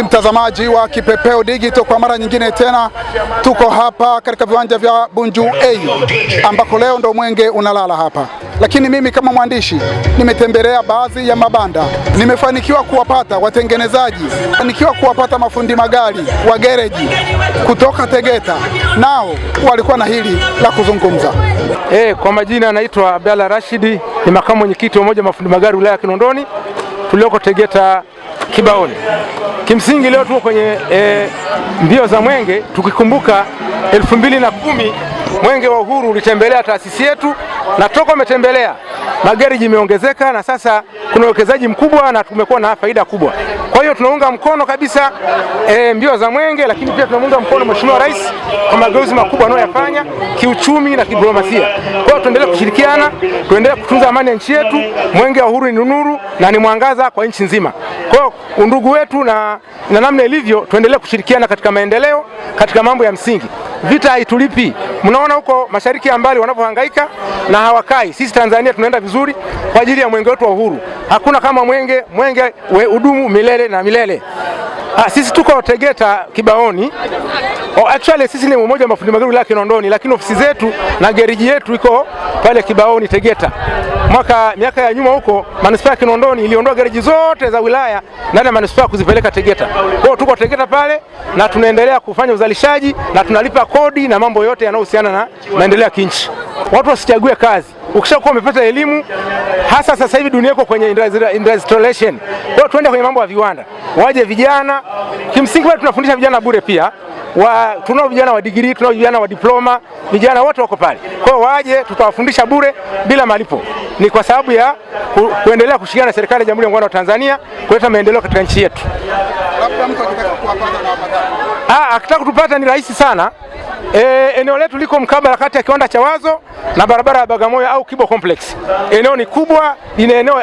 Mtazamaji wa Kipepeo Digital, kwa mara nyingine tena tuko hapa katika viwanja vya Bunju A ambako leo ndo mwenge unalala hapa, lakini mimi kama mwandishi nimetembelea baadhi ya mabanda, nimefanikiwa kuwapata watengenezaji, fanikiwa kuwapata mafundi magari wa gereji kutoka Tegeta, nao walikuwa na hili la kuzungumza. Kwa majina anaitwa Abdalla Rashidi, ni makamu mwenyekiti wa umoja wa mafundi magari wilaya ya Kinondoni tulioko Tegeta Kibaoni. Kimsingi leo tuko kwenye mbio za mwenge tukikumbuka 2010 mwenge wa uhuru ulitembelea taasisi yetu, na toka umetembelea magereji imeongezeka na sasa kuna uwekezaji mkubwa na tumekuwa na faida kubwa. Kwa hiyo tunaunga mkono kabisa mbio za mwenge, lakini pia tunaunga mkono Mheshimiwa Rais kwa mageuzi makubwa anayoyafanya kiuchumi na kidiplomasia. Kwa hiyo tuendelee kushirikiana, tuendelee kutunza amani ya nchi yetu. Mwenge wa uhuru ni nuru na ni mwangaza kwa nchi nzima. Kwa hiyo undugu wetu na namna ilivyo, tuendelee kushirikiana katika maendeleo, katika mambo ya msingi. Vita haitulipi. Mnaona huko mashariki ya mbali wanavyohangaika na hawakai. Sisi Tanzania tunaenda vizuri kwa ajili ya mwenge wetu wa uhuru. Hakuna kama mwenge, mwenge we udumu milele na milele. Sisi tuko Tegeta Kibaoni. Actually sisi ni mmoja wa mafundi magari wilaya Kinondoni, lakini ofisi zetu na gereji yetu iko pale Kibaoni Tegeta. Miaka ya nyuma huko manispaa ya Kinondoni iliondoa gereji zote za wilaya ndani ya manispaa kuzipeleka Tegeta. Kwa hiyo tuko Tegeta pale na tunaendelea kufanya uzalishaji na tunalipa kodi na mambo yote yanayohusiana na maendeleo ya kinchi. Watu wasichague kazi. Ukishakuwa umepata elimu, hasa sasa hivi dunia iko kwenye industrialization. Kwa hiyo tuende kwenye mambo ya viwanda, waje vijana. Kimsingi pale tunafundisha vijana bure pia. Tunao vijana wa degree, tunao vijana wa diploma, vijana wote wako pale. Kwa hiyo waje, tutawafundisha bure bila malipo. Ni kwa sababu ya kuendelea kushirikiana na serikali ya Jamhuri ya Muungano wa Tanzania kuleta maendeleo katika nchi yetu. Labda mtu akitaka kuwapata na wapata. Akitaka kutupata ni rahisi sana. Eneo letu liko mkabala kati ya kiwanda cha Wazo na barabara ya Bagamoyo au Kibo Complex. Eneo ni kubwa, lina eneo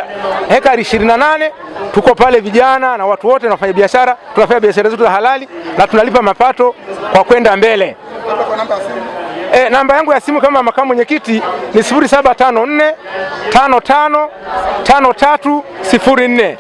hekari 28. Tuko pale vijana na watu wote na wafanyabiashara, tunafanya biashara zetu za halali na tunalipa mapato kwa kwenda mbele. Namba yangu ya simu kama makamu mwenyekiti ni 0754 55 53 04.